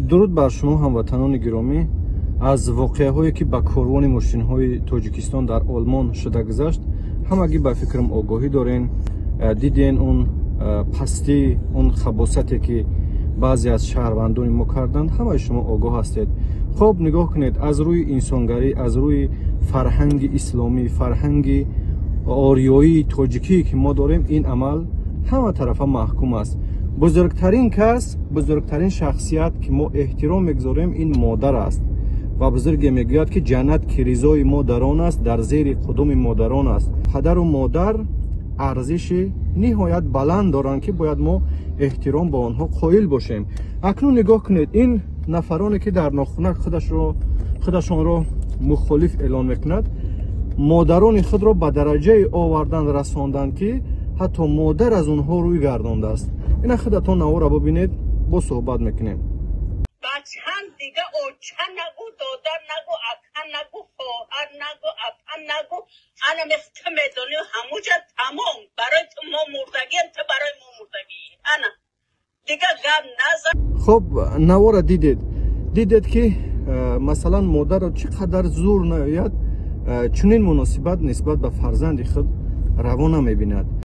Дуруд бар шумо, ҳамватанони гиромӣ. Аз воқеаҳое, ки ба корвони мошинҳои Тоҷикистон дар Олмон шуда гузашт, ҳамагӣ, ба фикрам, огоҳӣ дорен. Диден он пастӣ, он хабосате, ки баъзе аз шаҳрвандони мо карданд. Ҳамаи шумо огоҳ ҳастед. Хоб, нигоҳ кунед, аз рӯи инсонгарӣ, аз рӯи фарҳанги исломӣ, фарҳанги ориёии тоҷикие, ки мо дорем, ин амал ҳама тарафа маҳкум аст. Бузургтарин кас, бузургтарин шахсият, ки мо эҳтиром мегузорем, ин модар аст. Ва бузурге мегӯяд, ки ҷаннат, ки ризои модарон аст, дар зери қудуми модарон аст. Падару модар арзиши ниҳоят баланд доранд, ки бояд мо эҳтиром ба онҳо қоил бошем. Акнун нигоҳ кунед, ин нафароне, ки дар нохунак худашонро мухолиф эълон мекунад, модарони худро ба дараҷае овардан расонданд, ки ҳатто модар аз онҳо рӯй гардондааст. Ина худатон навора бибинед, боз суҳбат мекунем. Бачан дига оча нагу, додар нагу, ака нагу, хоҳар нагу, апа нагу. Ана ту медонӣ, ҳамуҷа тамом. Барои ту мо мурдагием, ту барои мо мурдагӣ. Ана дига гап назан. Хоб, навора дидед. Дидед, ки масалан, модарро чӣ қадар зур наояд, чунин муносибат нисбат ба фарзанди худ раво намебинад.